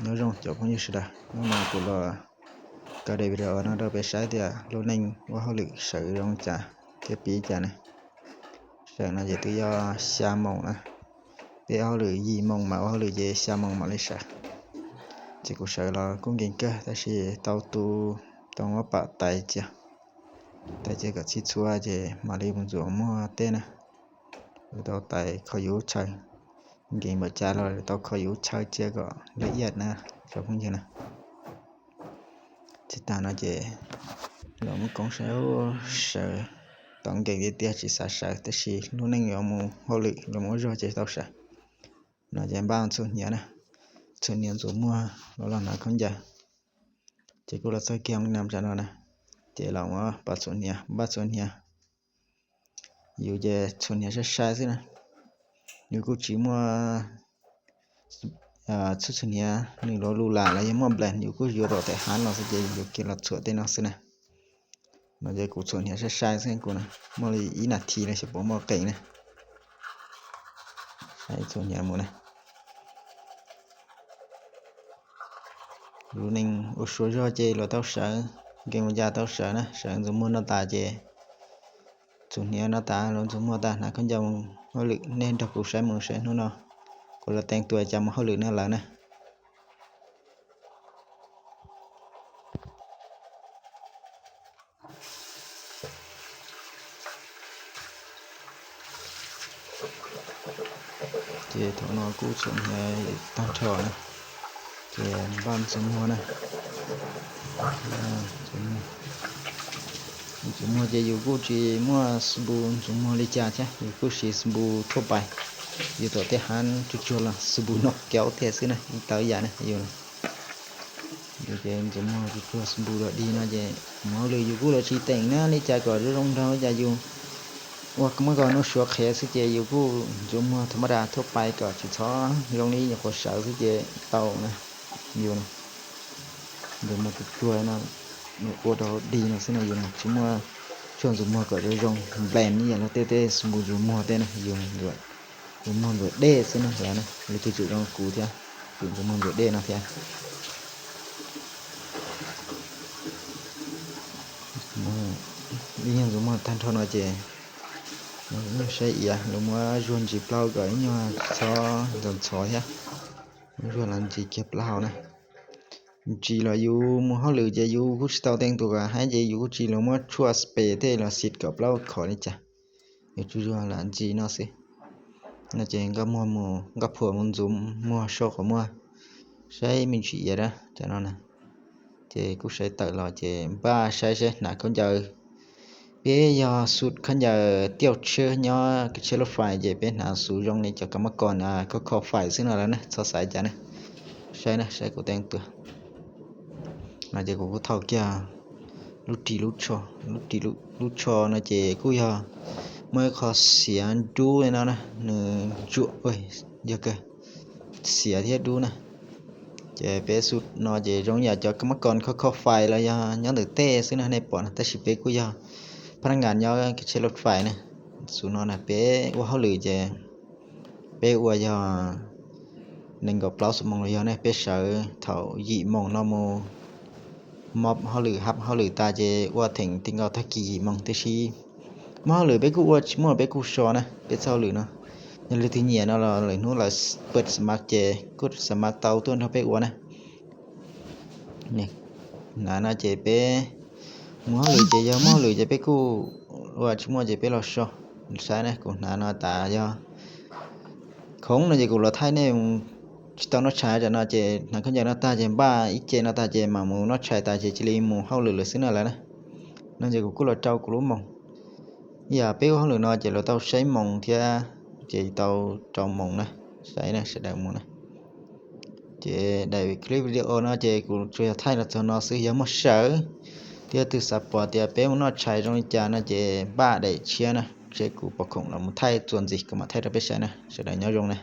Nyob zoo cov phooj ywg sawv daws, hnub no kuv los kaw daim video no rau peb saib tias lub neej ua hauj lwm sawv zoo cas thiab pib cas ne. Sawv no ces twb yog xya moos na, peb ua hauj lwm yim moos mam ua hauj lwm ces xya moos mam li sawv. Ces kuv sawv los kuj nkees kawg tab sis tau tu, tau muab pam tais cia, tais cia kom txhij txhua ces mam li mus ntxuav muag tej na. Lawv tau tais kho yus chaw, nkees npaum cas los lawv tau kho yus chaw cia kom laj iaj na, cov phooj ywg na. Txij tag no ces los muab koob saib, sawv tau nkees tiag tiag tsis xav sawv tab sis lub neej yuav mus hauj lwm los mus ua zog ces tau sawv. No ces npaj txhuam hniav na, txhuam hniav ntxuav muag los los hnav khaub ncaws. Ces kuj los txog kiag hoob nam tsam no na, ces los muab pam txhuam hniav, npaj txhuam hniav. Yus ces txhuam hniav sai sai xwb na, yus kuj tsis muaj txhuam txhuam hniav nws los lus lam los yog muaj nplas, yus kuj yuav tom tej hav no xwb ces yus kiag los txhuam tej no xwb na. No ces kuv txhuam hniav sai sai xwb kuv na, muaj li ib nas this los xyov puas muaj qees na. Saib txhuam hniav mus na. Lub neej ua suav zog ces los tau sawv, nkees mus cas tau sawv na, sawv ntxuav muag no tas ces txhuam hniav no tas los ntxuav muag tas hnav khaub ncaws mus hauj lwm, nej nrog kuv saib mus saib hnub no kuv los teev tua cas mus hauj lwm no lawm na. Ces thaum no kuj txhuam hniav tag nrho na, ces npaj ntxuav muag na. Ntxuav muag ces yus kuj tsis muaj xabu ntxuav muag li cas thiab, yus kuj siv xabu thuaj pais, yus tom tej hav tsuag tsuag los xabu noj kaub tiag xwb na, ib tawv yam na yus. Yus ces ntxuav muag tsuag tsuag xabu los dig no ces mus hauj lwm yus kuj los tsis teem na, li cas kom zoo nraug li cas yus ua muab koj noj suav qhev xwb ces yus kuj ntxuav muag tha maj das thuaj pais kom tsis txhob zoo li nyuam qhuav sawv xwb ces tau na. Yus ntxuav muag tsuag tsuag no, ua rau dig no xwb na, yus tsis muaj tshuaj ntxuav muag kom zoo zoo nplas ib yam li tej tej xabu ntxuav muag tej na, yus ntxuav muag ntxuav dej xwb na, yog na, leej twg tseem zoo kuv thiab, tseem ntxuav muag ntxuav dej no thiab. Ib nyuag ntxuav muag tag nrho no ces saib iav, lawv muab zuag ntsis plaub kom ib nyuag txhob ntxhov ntxhov thiab, muab zuag los ntsis kiag plaub hau na. Ntsis los yus mus hauj lwm ces yus kuj tsis tau teev tua kom haib ces yus kuj tsis los muab tshuaj spray tej los xit kom plaub khov li cas, yus tsuas zuag lam ntsis no xwb. No ces nkauj muag mus, nkauj phuam mus ntxuav muag sau qhov muag, saib me ntsis iav dab cov no na. Ces kuj saib tawm los ces npaj saib saib hnav khaub ncaws. Peb yog xu khaub ncaws tiauj tsheb nyob kev tsheb lub fais ces peb hnav xu zoo li cov kab mab kos kho kho fais xwb no lawm na, txhob xav cas na. Saib na, saib kuv teev tua. No ces kuv kuj thau kiag lub ris lub tsho, lub ris lub tsho no ces kuj yog muaj ib qho xiav dub li no na, nws tsuam yog kawg, xiav thiab dub na. Ces peb xu no ces zoo yam cov kab mab kos kho kho fais los yog nyob ntawm tej xwb na nej pom na, tab sis peb kuj yog phab nab nkas nyob kev tsheb lub fais na. Xu no na peb ua hauj lwm ces peb ua yog nees nkaum plaub xuab moos los yog ne, peb sawv thaum yim moos no mus mob hauj lwm hab hauj lwm tas ces ua theem ti nkaus tag kis yim moos, tiam sis mob hauj lwm peb kuj ua tsis muaj peb kuj so na, peb txoj hauj lwm no. Yog leej twg nyiam no los lwm hnub lawv pab xa mas ces kuj xa mas tau tuaj nrog peb ua na. Hnav no ces peb mus hauj lwm ces yog muaj hauj lwm ces peb kuj ua, tsis muaj ces peb los so. Saib na, kuv hnav no tas yog khoom no ces kuv los thaij nej tsis tau noj tshais tam no ces hnav khaub ncaws no tag ces npaj ib ce no tag ces mam mus noj tshais tas ces cia li mus hauj lwm lawm xwb na lawm na. No ces kuv kuj los rau kuv lub moos. Ib yam peb ua hauj lwm no ces lawv tau saib moos thiab, ces tau rau moos na, saib na sawv daws mus na. Ces daim clip video no ces kuv tsuas yog thaij los txog no xwb, yog muaj sawv thiab twg xav pom tias peb mus noj tshais zoo li cas no ces npaj daim tshiab na, seb kuv pom khoom los mus thaij txuas ntxiv kuv mam thaij rau peb saib na, sawv daws nyob zoo na.